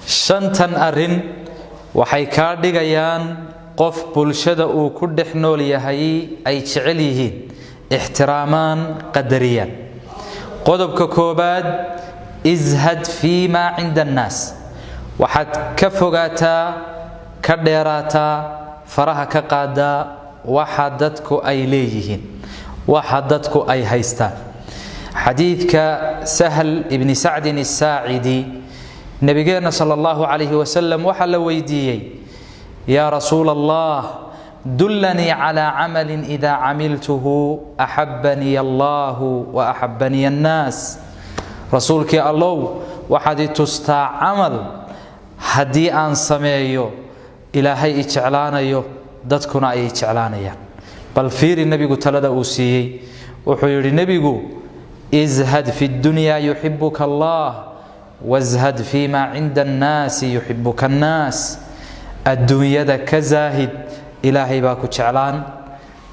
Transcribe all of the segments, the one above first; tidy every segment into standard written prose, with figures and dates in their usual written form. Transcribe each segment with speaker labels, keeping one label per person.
Speaker 1: Shantan arrin waxay kaa dhigayaan qof bulshada uu ku dhex nool yahay ay jecel yihiin, ixtiraamaan, qadariyaan. Qodobka koobaad: izhad fii maa cinda annaas. Waxaad ka fogaataa, ka dheeraataa, faraha ka qaadaa waxa dadku ay leeyihiin, waxa dadku ay haystaan. Xadiidka Sahl ibni Sacdin Asaacidi, nabigeenna sala allahu calayhi wasalam waxaa la weydiiyey: "Yaa rasuula Allah, dullanii calaa camalin idaa camiltuhu axabanii allahu wa axabanii annaas." Rasuulkii Allow, waxaad i tustaa camal haddii aan sameeyo Ilaahay i jeclaanayo, dadkuna ay i jeclaanayaan. Bal fiiri nebigu talada uu siiyey. Wuxuu yidhi nebigu: "Izhad fi ddunyaa yuxibuka Allah, washad fii maa cinda annaasi yuxibuka annaas." Adduunyada ka zaahid, Ilaahay baa ku jeclaan.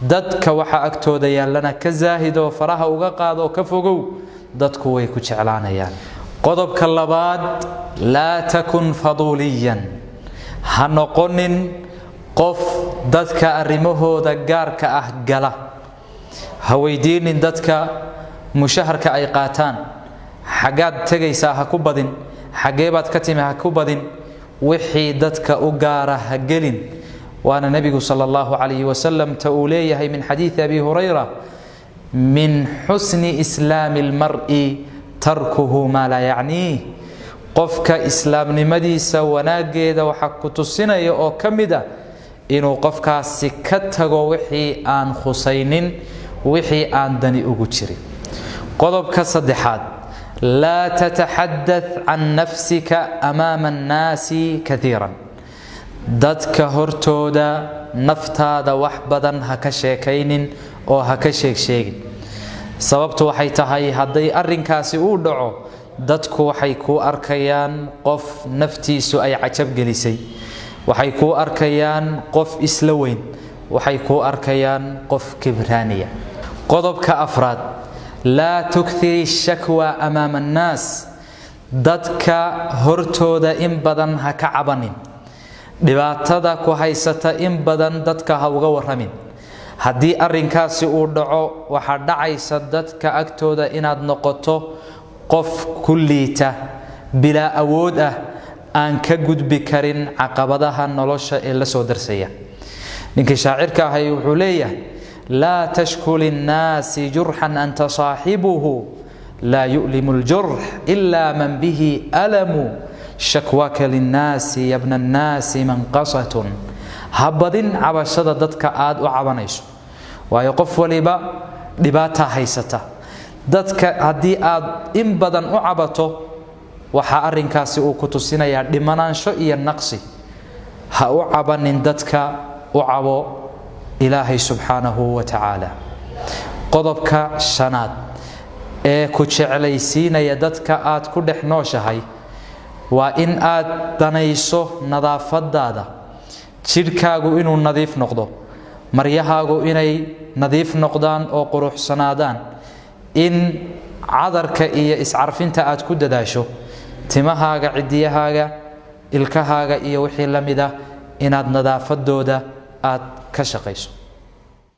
Speaker 1: Dadka waxa agtooda yaallana ka zaahid oo faraha uga qaadoo ka fogow, dadku way ku jeclaanayaan. Qodobka labaad: laa takun faduuliyan. Ha noqonin qof dadka arrimahooda gaarka ah gala. Ha weydiinin dadka mushaharka ay qaataan, xaggaad tegaysaa ha ku badin, xaggee baad ka timi ha ku badin. Wixii dadka u gaara ha gelin. Waana nebigu sala allahu calayhi wasalam ta uu leeyahay min xadiidi Abi Hurayra: "Min xusni islaami almar'i tarkuhu maa laa yacniih." Qofka islaamnimadiisa wanaaggeeda waxaa ku tusinaya oo ka mid ah inuu qofkaasi ka tago wixii aan khusaynin, wixii aan dani ugu jirin. Qodobka saddexaad: laa tataxadath can nafsika amaama annaasi kaiiran. Dadka hortooda naftaada wax badan ha ka sheekaynin oo ha ka sheegsheegin. Sababtu waxay tahay, hadday arrinkaasi uu dhaco, dadku waxay kuu arkayaan qof naftiisu ay cajab gelisay, waxay kuu arkayaan qof isla weyn, waxay kuu arkayaan qof kibraaniya. Qodobka afraad: laa tukthiri shakwa amaama annaas. Dadka hortooda in badan ha ka cabanin. Dhibaatada ku haysata in badan dadka ha uga warramin. Haddii arrinkaasi uu dhaco, waxaa dhacaysa dadka agtooda inaad noqoto qof ku liita, bilaa awood ah, aan ka gudbi karin caqabadaha nolosha ee la soo darsaya. Ninkii shaacirka ahay wuxuu leeyahay: "Laa tashku linnaasi jurxan anta saaxibuhu, laa yu'limu ljurx ila man bihi alamu, shakwaka linnaasi ya bna annaasi manqasatun." Ha badin cabashada dadka aada u cabanayso, waayo qof waliba dhibaataa haysata. Dadka haddii aad in badan u cabato, waxaa arrinkaasi uu ku tusinayaa dhimanaansho iyo naqsi. Ha u cabanin dadka, u cabo Ilaahay subxaanahu wa tacaala. Qodobka shanaad ee ku jeclaysiinaya dadka aad ku dhex nooshahay waa in aad danayso nadaafadaada, jidhkaagu inuu nadiif noqdo, maryahaagu inay nadiif noqdaan oo quruxsanaadaan, in cadarka iyo iscarfinta aad ku dadaasho, timahaaga, cidiyahaaga, ilkahaaga iyo wixii la mid ah inaad nadaafadooda aad ka shaqayso.